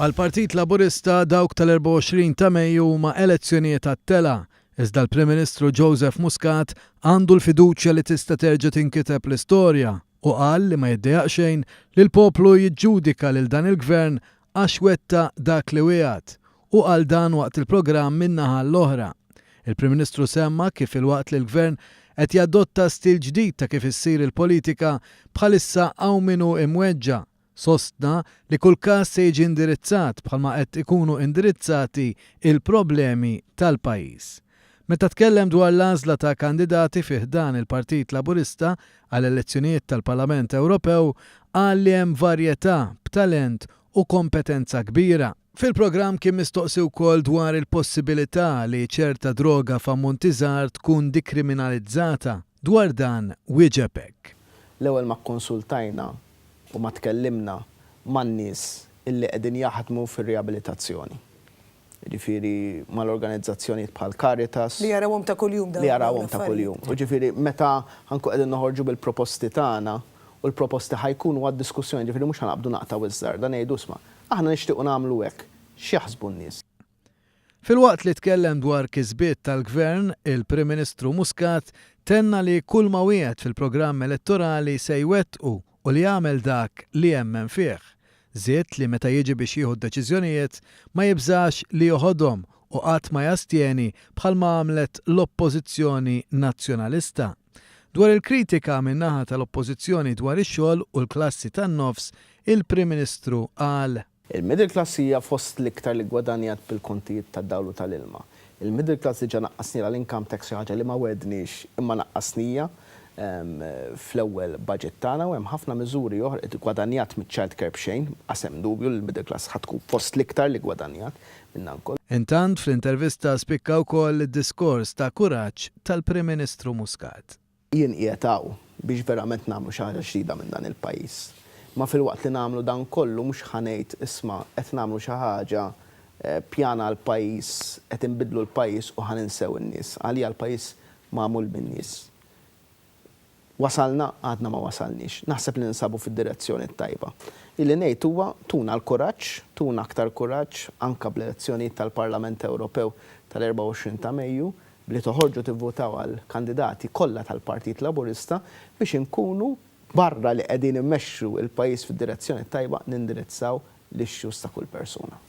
Għall-Partit Laburista dawk tal-24 ta' Mejju huma elezzjonijiet għat-telgħa, iżda l-Prim Ministru Joseph Muscat għandu l-fiduċja li tista' terġa' tinkiteb l-istorja u qal li ma jiddejjaq xejn li l-poplu jiġġudika lil dan il-Gvern għax wettaq dak li wiegħed. Hu qal dan waqt il-programm Min-Naħa għall-Oħra. Il-Prim Ministru semma kif filwaqt li l-Gvern qed jadotta stil ġdid ta' kif issir il-politika, bħalissa hawn min hu imweġġa'. Sostna li kull każ se jiġi indirizzat bħalma qed ikunu indirizzati il-problemi tal-pajjiż. Meta tkellem dwar l-għażla ta' kandidati fi ħdan il-Partit Laburista għall-elezzjonijiet tal-Parlament Ewropew, qal li hemm varjetà b'talent u kompetenza kbira. Fil-programm kien mistoqsi wkoll dwar il-possibilità li ċerta droga f'ammonti żgħar tkun dikriminalizzata. Dwar dan wieġeb hekk. L-ewwel ma kkonsultajna u ma tkellimna man-nies illi qegħdin jaħdmu fir-riabilitazzjoni. Jiġifieri mal-organizzazzjonijiet bħal Caritas. Li jarawhom ta' kuljum dawn Li jarawhom ta' kuljum. U ġifieri meta ħa nkunu qegħdin noħorġu bil-proposti tagħna u l-proposti ħa jkunu għad-diskussjoni, ġifieri mhux ħa naqbdu naqtgħu iż-żarda ngħidu isma' aħna nixtiequ nagħmlu hekk, x'jaħsbu n-nies? Filwaqt li tkellem dwar kisbiet tal-Gvern, il-Prim Ministru Muscat tenna li kull ma wiegħed fil-programm elettorali se jwettqu u li jagħmel dak li jemmen fih. Żied li meta jiġi biex jieħu d-deċiżjonijiet ma jibżax li joħodhom u qatt ma jastjeni bħalma għamlet l-Oppożizzjoni Nazzjonalista. Dwar il-kritika min-naħa tal-Oppożizzjoni dwar ix-xogħol u l-klassi tan-nofs, il-Prim Ministru qal. Il-middle class hija fost l-iktar li ggwadanjat bil-kontijiet tad-dawl u tal-ilma. Il-middle class diġà naqqasnielha l-income tax xi ħaġa li ma wegħdniex imma naqqasnija fl-ewwel budget tagħna u hemm ħafna miżuri oħra, ggwadanjat miċ-child care b'xejn, qas hemm dubju li l-middle class ħa tkun fost l-iktar li ggwadanjat minn dan kollu. Intant, fl-intervista spikka wkoll id-diskors ta' kuraġġ tal-Prim Ministru Muscat. Jien qiegħed hawn biex verament nagħmlu xi ħaġa ġdida minn dan il-pajjiż. Imma filwaqt li nagħmlu dan kollu mhux ħa ngħid isma' qed nagħmlu xi ħaġa, pjan għall-pajjiż, qed inbiddlu l-pajjiż u ħa ninsew in-nies. Għalija l-pajjiż magħmul min-nies. Wasalna? Għadna ma wasalniex. Naħseb li ninsabu fid-direzzjoni t-tajba. Illi ngħid huwa tuna l-kuraġġ, tuna aktar kuraġġ anke bl-elezzjonijiet tal-Parlament Ewropew tal-24 ta' Mejju, Billi toħorġu tivvutaw għall-kandidati kollha tal-Partit Laburista biex inkunu, barra li qegħdin immexxu l-pajjiż fid-direzzjoni t-tajba, nindirizzaw l-issues ta' kull persuna.